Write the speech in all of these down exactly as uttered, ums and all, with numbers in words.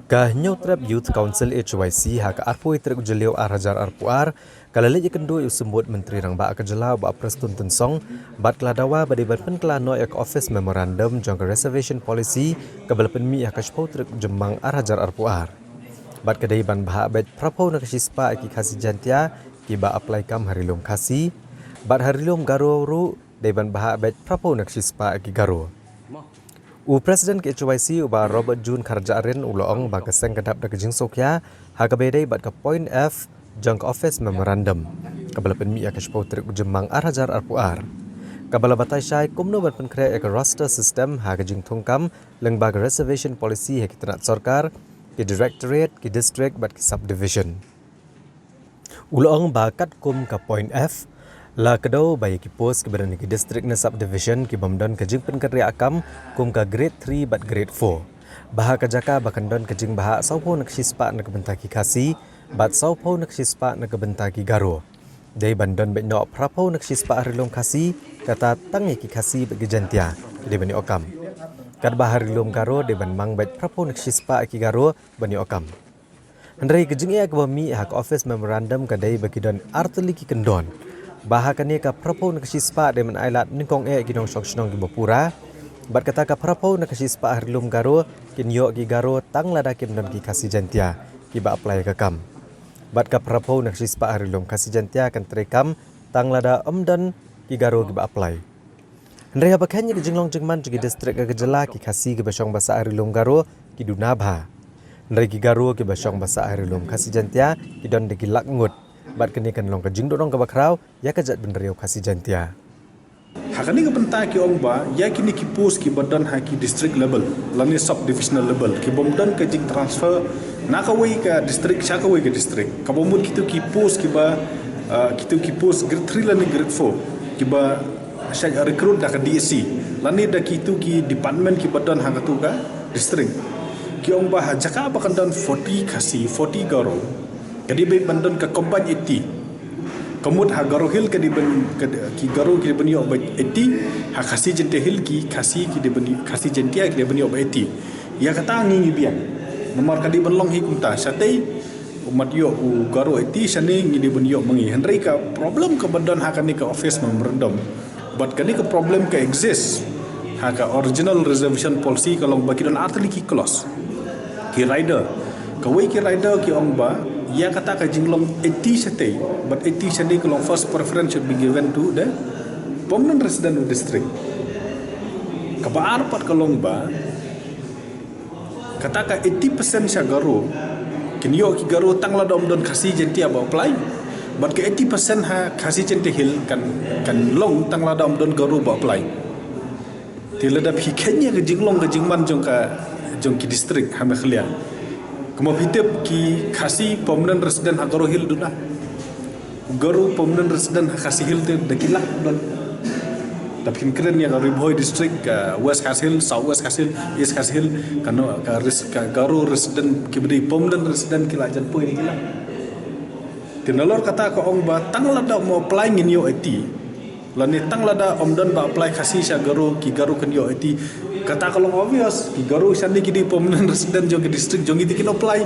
Ka Hynñiewtrep Youth Council H Y C ha ka arphew tarik u Jylliew ar hajar arphew ar ka la leit ïakynduh ïa u Symbud Myntri Rangbah ka jylla u Bah Prestone Tynsong bad ka la dawa ba dei ban pynkylla noh ïa ka office memorandum jong ka Reservation Policy kaba la pynmih ha ka shiphew tarik u Jymmang ar hajar arphew ar. Bad ka dei ban bhah beit phraphew na ka shispah ïa ki Khasi Jaintia kiba apply kam ha Ri Lum Khasi bad ha Ri Lum Garo ruh dei ban bhah beit phraphew na ka shispah ïa ki Garo. U President ka H Y C u Bah Robert June Kharjahrin u la ong ba ka seng ka dap da ka jingsngewkhia ha kaba ïadei bad ka point F jong ka office memorandum kaba la pynmih ha ka shiphew tarik u Jymmang ar hajar arphew ar, kaba la batai shai kumno ban pynkhreh ïa ka roster system ha ka jingthung kam lyngba ka reservation policy ha ki tnat sorkar, ki directorate, ki district bad ki subdivision. U la ong ba katkum ka point F la kdew ba ïa ki post kiba don ha ki district ne subdivision ki bym don ka jingpynkynriah kam kum ka grade three bad grade four, ba ha ka jaka ba kan don ka jingbhah sawphew na ka shispah na ka bynta ki Khasi bad sawphew na ka shispah na ka bynta ki Garo, dei ban don beit noh phraphew na ka shispah ha Ri Lum Khasi, kata tang ïa ki Khasi bad ki Jaintia ki dei ban ïoh kam. Katba ha Ri Lum Garo dei ban mang beit phraphew na ka shispah ïa ki Garo ban ïoh kam. Hynrei ka jingeh kaba mih ha ka office memorandum ka dei ba ki don artylli ki kyndon, ba ha kane ka phraphew na ka shispah dei ban ailad nyngkong eh ki nongshong shnong kiba pura, bad kata ka phraphew na ka shispah ha Ri Lum Garo kin ïoh ki Garo tang lada kim don ki Khasi Jaintia kiba apply ïa ka kam. Bad ka phraphew na ka shispah ha Ri Lum Khasi Jaintia kan trei kam tang lada ym don ki Garo kiba apply. Hynrei haba khein ïa ka jinglong jingman jong ki district ha ka jylla, ki Khasi kiba shong ba sah ha Ri Lum Garo ki duna bha, hynrei ki Garo kiba shong ba sah ha Ri Lum Khasi Jaintia ki don da ki lak ngut, bad kane kan long ka jingduhnong kaba khraw ïa ka jaitbynriew Khasi Jaintia. Ha kane ka bynta ki ong ba ïa kine ki post kiba don ha ki district level lane subdivisional level ki bym don ka jingtransfer na kawei ka district sha kawei ka district, kaba mut kitu ki post kiba, ah, kitu ki post grade three lane grade four kiba shait recruit da ka D S C lane da kitu ki department kiba don ha katu ka district. Ki ong ba ha jaka ba kan don forty Khasi, forty Garo, ka dei beit ban don ka combined eighty. Ka mut ha Garo Hill ka dei ban, ka, ki Garo ki dei ban ïoh ba eighty, ha Khasi Jaintia Hill ki Khasi ki dei ban, Khasi Jaintia ki dei ban ïoh ba eighty. Ïa kata ngi ngi biang. Namar ka dei ban long hi kumta, shatei u mat ïoh u Garo eighty, shane ngi dei ban ïoh ma ngi. Hynrei ka problem kaba don ha kane ka office memorandum bad kane ka problem ka exist ha ka original reservation policy ka long ba ki don artylli ki clause, ki rider. Kawei ki rider ki ong ba ïa kata ka jinglong eighty shatei bad eighty shatei ka long first preference should be given to the permanent resident of district. Kaba ar pat ka long ba kata ka eighty percent sha Garo kin ïoh ki Garo tang lada ym don Khasi Jaintia ba apply, bad ka eighty percent ha Khasi Jaintia Hill kan, kan long tang lada ym don Garo ba apply. Te lada phi khein ïa ka jinglong ka jingman jong ka, jong ki district ha Meghalaya, kumba phi tip ki Khasi permanent resident ha Garo Hill duna. Garo permanent resident ha Khasi Hill te da ki lak don. Da phin kren ïa ka Ri Bhoi district, ka West Khasi Hill, South West Khasi Hill, East Khasi Hill, ka no, ka res-, ka Garo resident kiba dei permanent resident ki la jan poi da ki lak. Te nalor kata ka ong ba tang lada mo apply ngin ïoh eighty. Lane tang lada ym don ba apply Khasi sha Garo, ki Garo kan ïoh eighty. Kata ka long obvious, ki Garo shane ki dei permanent resident jong ki district jong ngi te kin apply.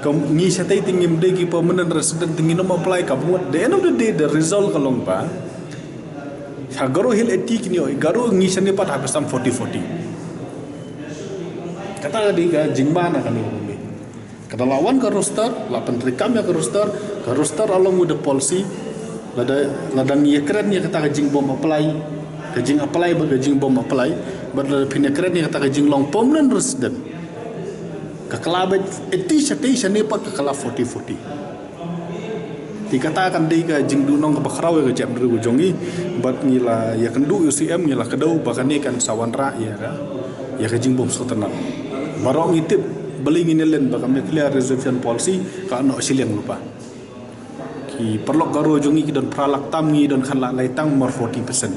Ka ngi shatei te ngim dei ki permanent resident te ngin ym apply, ka mut the end of the day the result ka long ba ha Garo Hill eighty kin ïoh, Garo ngi shane pat ha ka sam forty forty. Kata ka dei ka jingman ha kane ka bynta. Ka da la wan ka roster, la pyntreikam ïa ka roster, ka roster along with the policy, lada, lada ngi ïakren ïa kata ka jingbym apply, ka jing apply bad ka jingbym apply, bad lada phin ïakren ïa kata ka jinglong permanent resident, ka kylla beit eighty shatei, shane pat ka kylla forty forty. Te kata kan dei ka jingduhnong kaba khraw ïa ka jaitbynriew jong ngi, bad ngi la ïakynduh ïa u C M, ngi la kdew ba kane kan sa wanrah ïa ka, ïa ka jingbymsngewtynnat. Baroh ngi tip, balei ngin ïa len ba ka Meghalaya Reservation Policy ka noh shiliang lypa. Ki paralok Garo jong ngi ki don phra lak tam, ngi don khatlai tang mar forty percent.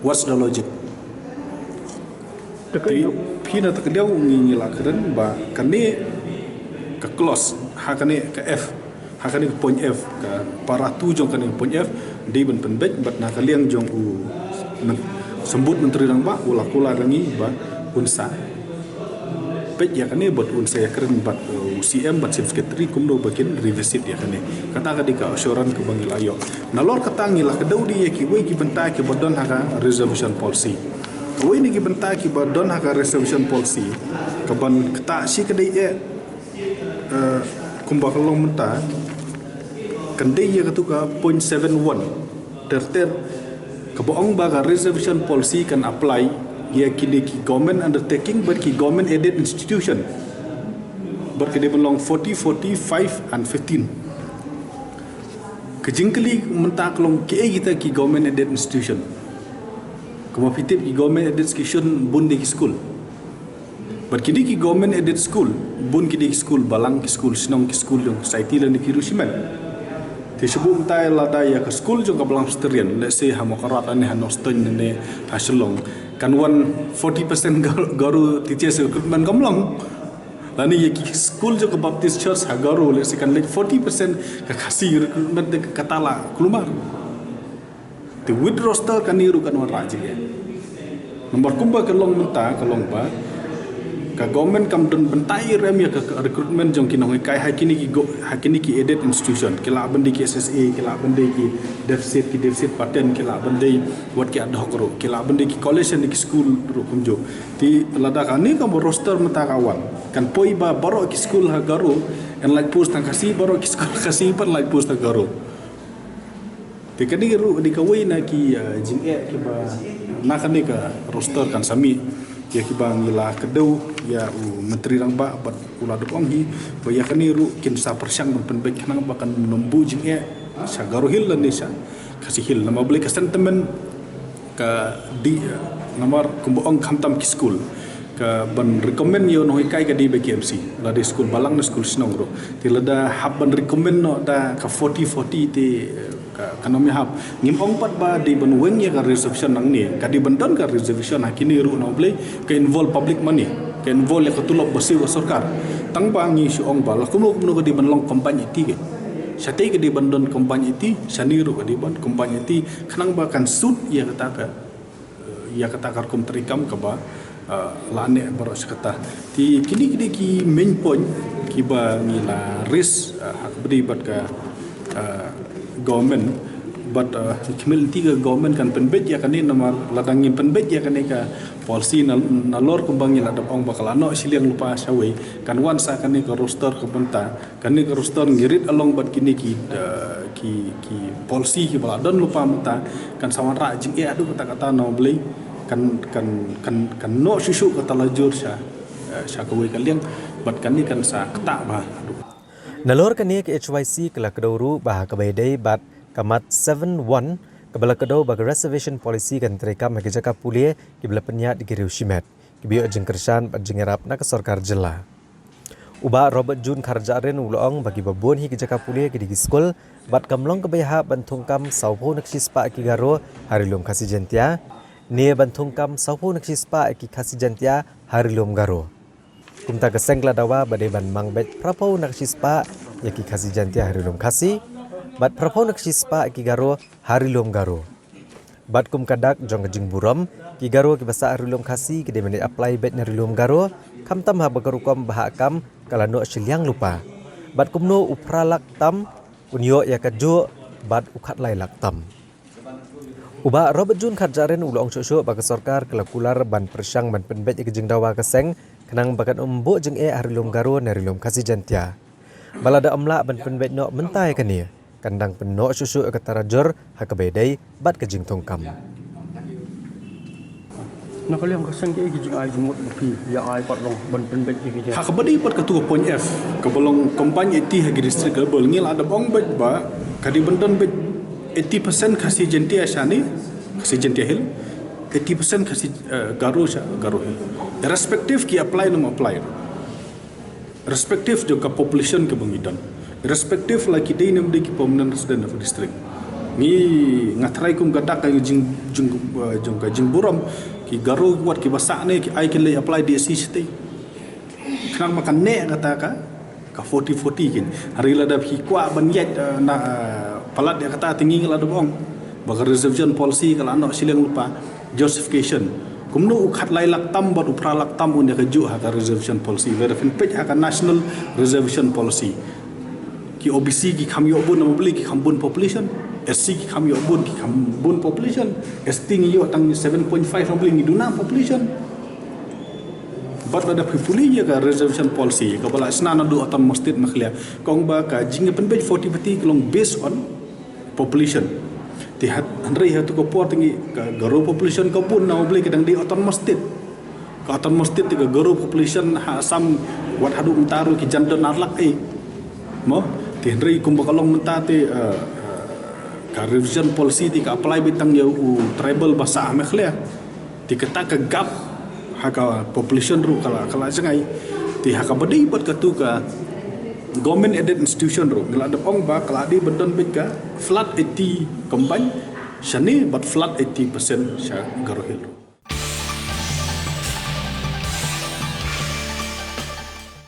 What's the logic? Te phi na ta ka liang ngi, ngi la kren ba kane ka clause ha kane ka F, ha kane ka point F, ka para two jong kane ka point F, dei ban pynbeit, bad na ka liang jong u men-, Symbud Myntri Rangbah u la kular ïa ngi ba un sa peit ïa kane bad un sa ïakren bad, uh, u C M bad Chief Secretary kumno ba kin revisit ïa kane. Kata ka dei ka assurance kaba ngi la ïoh. Nalor kata ngi la kdew de ïa kiwei ki bynta kiba don ha ka reservation policy. Kawei na ki bynta kiba don ha ka reservation policy kaban kata shi ka dei eh, uh, kumba ka long mynta kan dei ïa katu ka point seven one ter ter kaba ong ba ka reservation policy kan apply ïa kine ki government undertaking bad ki government aided institution. Bad ka dei ban long forty, forty, five and fifteen. Ka jingkylli mynta ka long kiei kita ki government aided institution. Kumba phi tip ki government aided institution bun de ki school. Bad kine ki government aided school, bun kine ki school balang, ki school shnong, ki school jong society lane ki riewshimet. Te shu buh mynta lada ïa ka school jong ka Balang Presbyterian, let's say ha Mawkyrwat lane ha North East lane ha Shillong, kan wan forty percent Garo, Garo teachers recruitment kam long. Lane ïa ki school jong ka Baptist Church ha Garo, let's say kan leit forty percent ka Khasi recruitment, te kata la kulmar. Te with roster kane ruh kan wanrah jingeh. Namar kumba ka long mynta ka long ba ka government kam don bynta ei ruh em ïa ka, ka recruitment jong ki nonghikai ha kine ki go, ha kine ki aided institution. Ki lah ban dei ki S S A, ki lah ban dei ki deficit, ki deficit pattern, ki lah ban dei wat ki ad hoc ruh, ki lah ban dei ki college ne ki school ruh kumjuh. Te lada kane ka roster mynta ka wan, kan poi ba baroh ki school ha Garo yn lait post tang Khasi, baroh ki school Khasi pat lait post tang Garo. Te kane ruh ka dei kawei na ki, uh, jingeh kiba na kane ka roster kan sa mih ïa kiba ngi la kdew ïa u Myntri Rangbah bad u la dep ong hi ba ïa kane ruh kin sa pyrshang ban pynbeit khnang ba kan nym buh jingeh sha Garo Hills lane sha Khasi Hills. Namar balei ka sentiment ka dei, uh, namar kumba ong khamtam ki school kaban recommend ïa u nonghikai ka dei ba K M C, lada school balang ne school shnong ruh. Te lada hap ban recommend noh da ka forty forty te, uh, ka, kan ym ïahap. Ngim ong pat ba dei ban weng ïa ka reservation nangne, ka dei ban don ka reservation ha kine ruh namar balei ka involve public money, ka involve ïa ka tulop ba siew ka sorkar. Tang ba ngi shu ong ba la kumno kumno ka dei ban long combined eighty ke. Shatei ka dei ban don combined eighty, shane ruh ka dei ban combined eighty khnang ba kan suit ïa kata ka ïa kata ka rukom treikam kaba, uh, la neh baroh shi katta. Te kine ki dei ki main point kiba ngi la raise, uh, ha kaba ïadei bad ka, uh, government bad, uh, ki khmih lynti ka government kan pynbeit ïa kane namar lada ngim pynbeit ïa kane ka policy na, nalor kumba ngi la dep ong ba ka la noh shiliang lypa shawei kan wan sa kane ka roster ka bynta. Kane ka roster ngi rit along bad kine ki, uh, ki, ki policy kiba la don lypa mynta kan sa wanrah jingeh haduh katta katta namar balei kan, kan, kan, kan noh shuh shuh kata la jur sha, uh, sha kawei ka liang bad kane kan sa ktah bha haduh. Nalor kane ka H Y C ka la kdew ruh ba ha kaba ïadei bad ka mat seven one kaba la kdew ba ka reservation policy kan treikam ha ki jaka pule kiba la pynïaid da ki riewshimet kiba ïoh jingkyrshan bad jingïarap na ka sorkar jylla. U Bah Robert June Kharjahrin u la ong ba kiba bun hi ki jaka pule ki dei ki skul bad kam long kaba ïahap ban thungkam sawphew na ka shispah ki Garo ha ri lum Khasi Jaiñtia ne ban thungkam sawphew na ka shispah ki Khasi Jaiñtia ha ri lum Garo. Kumta ka seng ka la dawa ba dei ban mang beit phraphew na ka shispah ïa ki Khasi Jaiñtia ha ri lum Khasi bad phraphew na ka shispah ki Garo ha ri lum Garo. Bad kum ka dak jong ka jingburom, ki Garo kiba sah ha ri lum Khasi ki dei ban leit apply beit na ri lum Garo, khamtam haba ka rukom ba hap kam ka la noh shiliang lypa. Bad kumno u phra lak tam un ïoh ïa kajuh bad u khatlai lak tam. U Bah Robert June Kharjahrin u la ong shuh shuh ba ka sorkar ka la kular ban pyrshang ban pynbeit ïa ka jingdawa ka seng khnang ba kan ym buh jingeh ha ri lum Garo ne ri lum Khasi Jaiñtia. Ba lada ym lah ban pynbeit noh mynta ïa kane kan dang pynnoh shuh shuh ïa ka tarajur ha kaba ïadei bad ka jingthungkam. Na ka liang ka seng kiei ki jingai jingmut ba phi ïa ai pat long ban pynbeit ïa ki jingeh? Ha kaba dei pat katu ka point F kaba long combined eighty ha ki district level ngi la dep ong beit ba ka dei ban don beit eighty percent Khasi Jaiñtia shane, Khasi Jaiñtia Hill, eighty percent Khasi, eh, Garo sha Garo Hill. Irrespective ki apply ne ym apply. Respective jong ka population kaba ngi don, respective la ki dei ne ym dei ki permanent resident of district. Ngi, nga tharai kum ka dak ka jing, jing, eh, jong ka jingburom, ki Garo wat kiba sah ne ki ai kin leit apply D S C shatei. Khnang ba kan neh kata ka, ka forty forty kin. Hynrei lada phi kwah ban ïaid, eh, na, eh, palat ïa kata te ngi la dep ong ba ka reservation policy ka la noh shiliang lypa, justification. Kumno u khatlai lak tam bad u phra lak tam un ïa ka juh ha ka reservation policy. Lada phin peit ha ka national reservation policy, ki O B C ki kham ïoh bun, namar balei? Ki kham bun population. S C ki kham ïoh bun, ki kham bun population. S T ngi ïoh tang seven point five, namar balei? Ngi duna population. Bad lada phi pule ïa ka reservation policy kaba la shna naduh Autonomous State Meghalaya, ka ong ba ka jingïapynbeit forty forty ka long based on population. Te hynrei ha tu ka por te ngi, ka Garo population ka bun, namar balei? Ka dang dei Autonomous State. Ka Autonomous State te ka Garo population ha Assam wat haduh mynta ruh ki jan don ar lak eh. Mo, te hynrei kumba ka long mynta te, ka reservation policy te ka apply beit tang ïa u tribal ba sah ha Meghalaya. Te kata ka gap ha ka population ruh ka la, ka la jngai. Te ha kaba dei bad katu ka government aided institution ruh ngi la dep ong ba ka la dei ban don beit ka flat eighty combined shane bad flat eighty percent sha Garo Hills ruh.